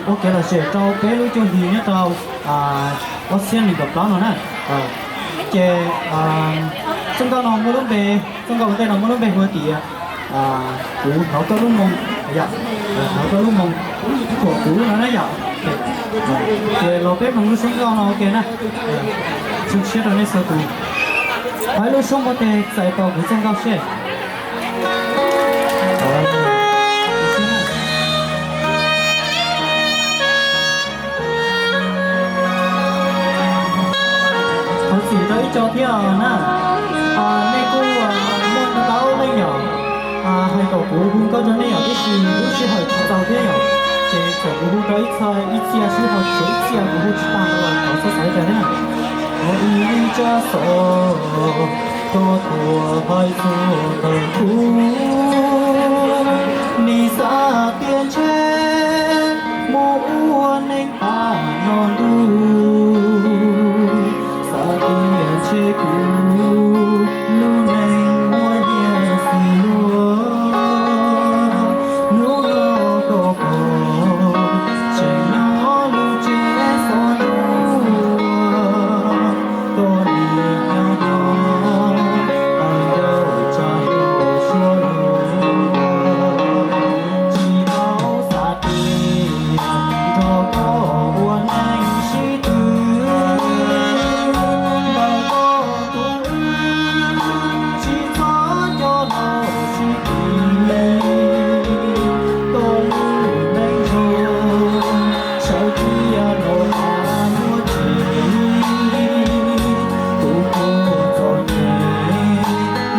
Ua kev lom zem rau peb lub cuaj hli nyob rau ob txhiab nees nkaum plaub no na. Ces txoj nkauj no muaj lub npe, txoj nkauj ua ntej no muaj lub npe hu tias kuv hnov koj lub moo, yom, hnov koj lub moo thuam kuv no na yom. Ces los peb mloog lub suab nkauj no ua ke na. Zoo siab rau nej txhua tus. Thov ib lub suab npua teg txais tau kuv txoj nkauj seb. Thov txim rau ib co thiab na. Nej kuj muaj ntau leej yom, hais kom kuv hu nkauj rau nej yom, tiam sis lub sij hawm tsis txaus thiab yom, ces txawm kuv hu rau ib txhia, ib txhia xwb, ho tshuav ib txhia kuv hu tsis tag los thov txhob xav li cas thiab na. Ib tsab xov tuaj tuaj hais txog ntawm kuv, nim xav tias ntshe mus ua neej tag no ntuj, xav tias ntshe kuv lub neej muaj nyiaj xwb luag. Hnub no koj pom tseem nyob lub tsev xov ntuj, koj nim nyob nyob, tawm ncauj tsa hlo suab lus, tsis tau xav tias nrog koj ua neej sib tw, ntawm koj tuav wb tsis txhob coj los sib kis, koj lub neej zoo sawv cia los tas muaj tsis, kuv kuj txom nyem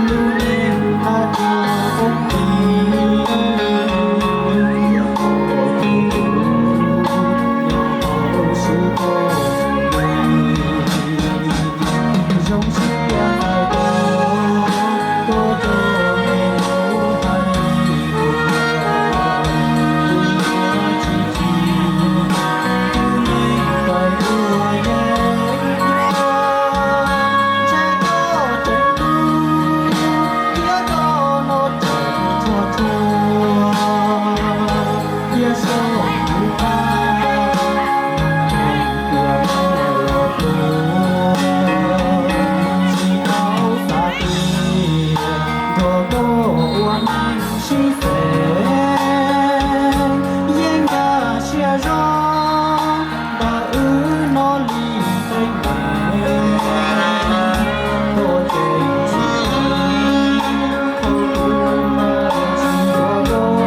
lub neej qab tsa poob ti, tus tus nyob hauv sib koj zoo siab txais tos koj cov me lus hais lus, kuv yuav tsis tsim kwm neej pais ua yeeb ncuab, ntshe koj tseem hlub thiab koj los tseem txhua txhua, thiab soj kuv qab, tias koj los tuag, tsis tau xav tias nrog koj ua neej sib xeem, yeej nkag siab zoo ntawm wb no li teeb meem, koj tseem tsis paub, tsis nco koj,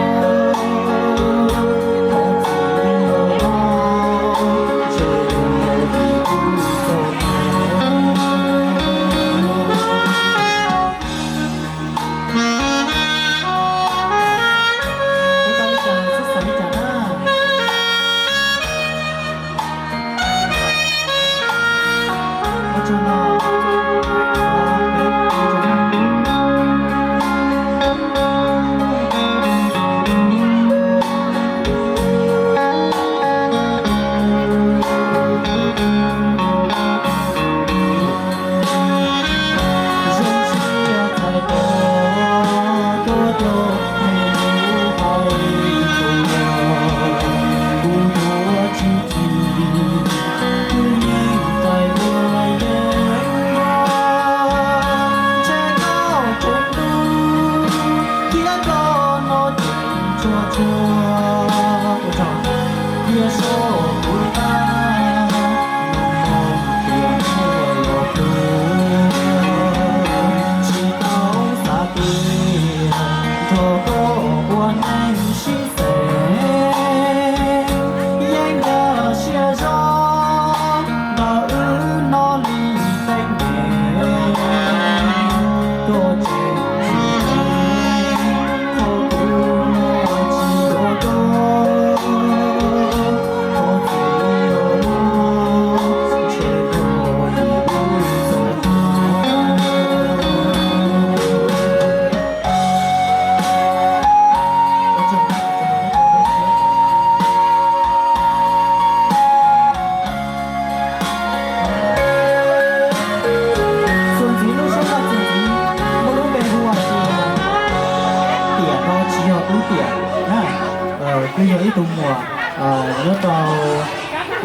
Nyob rau,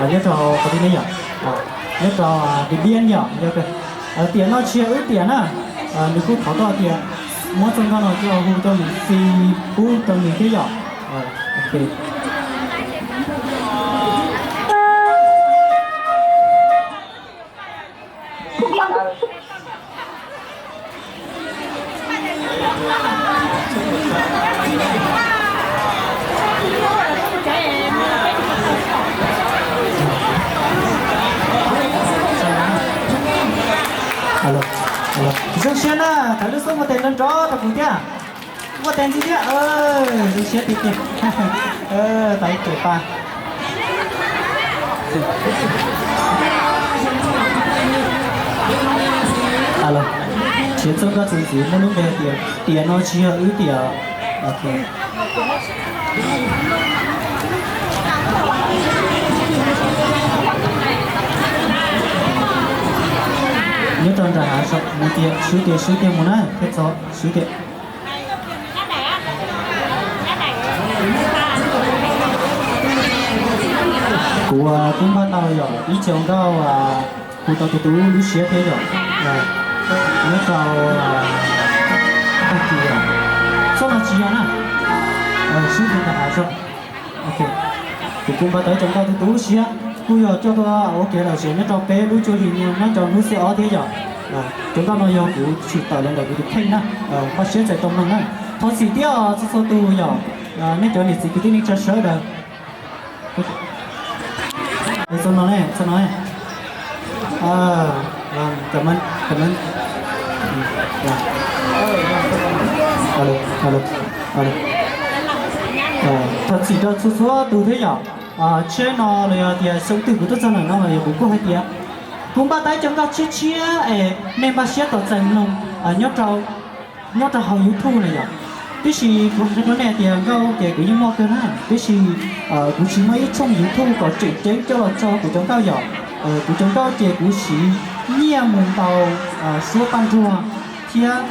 nyob rau qhov twg ne yom? Nyob rau Điện Biên yom, yog tias no tsis yog wb tiam na. Nws kuj thov tau tias muab txoj nkauj no coj hu coj mus fij pub rau nws thiab yom. Ok. Zoo siab na, thov lub xub muaj tes nrov nrov rau kuv thiab. Muaj tes ntxiv thiab, zoo siab tiag tiag. Tau ib tug pa. Siav txoj nkauj txuas ntxiv muaj lub npe tias tiam no tsis yog wb tiam. Ok. Nyob rau nram hav zoov mus tias swb tias swb tias mus na, thiaj txog swb tias. Kuv twb npaj tau yog ib co nkauj hu tau tus tub lub siab thiab yom. Nyob rau tag kis, txoj no tsis yog na, swb tias nram hav zoov. Ok, kuv kuj npaj tau ib co nkauj hu tau lub siab, kuj yog coj tuaj ua kev lom zem nyob rau peb lub cuab hlis nyob rau hnub xiab ob thiab yom. Cov nkauj no yog kuv tshwm tawm los ntawm kuv tus kheej na, npaj siab txais tau mloog na. Thov txim thiab txhua txhua tus yom, nej cov niam txiv kwv tij neej tsa sawv daws. Txog no ne, txog no ne. Thov txim rau txhua txhua tus thiab yom. Tsheb no los yog tias xyoo twg kuv tuaj txog ntawm no los yog kuv kuj hais tias kuv npaj tau ib co nkauj tshiab tshiab es nej npaj siab tos txais mloog nyob rau nyob rau hauv YouTube na yom. Tiam sis kuv hais rau nej tias nkauj ces kuv yeej muaj kawg na, tiam sis kuv tsis muaj ib tshooj YouTube kom tseem ceeb coj los tso kuv cov nkauj yom. Kuv cov nkauj ces kuv siv nyiaj mus ntaus suab paj nruag thiab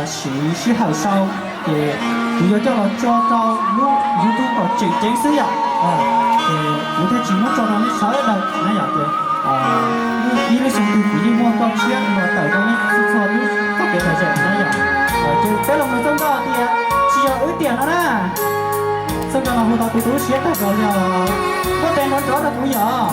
siv sij hawm sau, ces kuv yuav coj los tso rau lub YouTube kom tseem ceeb xwb yom. Ces kuv thiaj tsis muab tso rau nej sawv daws na yom. Ces ib lub xyoo twg kuv yeej muaj nkauj tshiab los tawm rau nej txhua txhua lub txoj kev lom zem na yom. Ces peb los mus txoj nkauj tias tsis yog wb tiam no na. Txoj nkauj no hu tau tus tub siab tag nrho li os. Muaj tes nrov nrov rau kuv yom.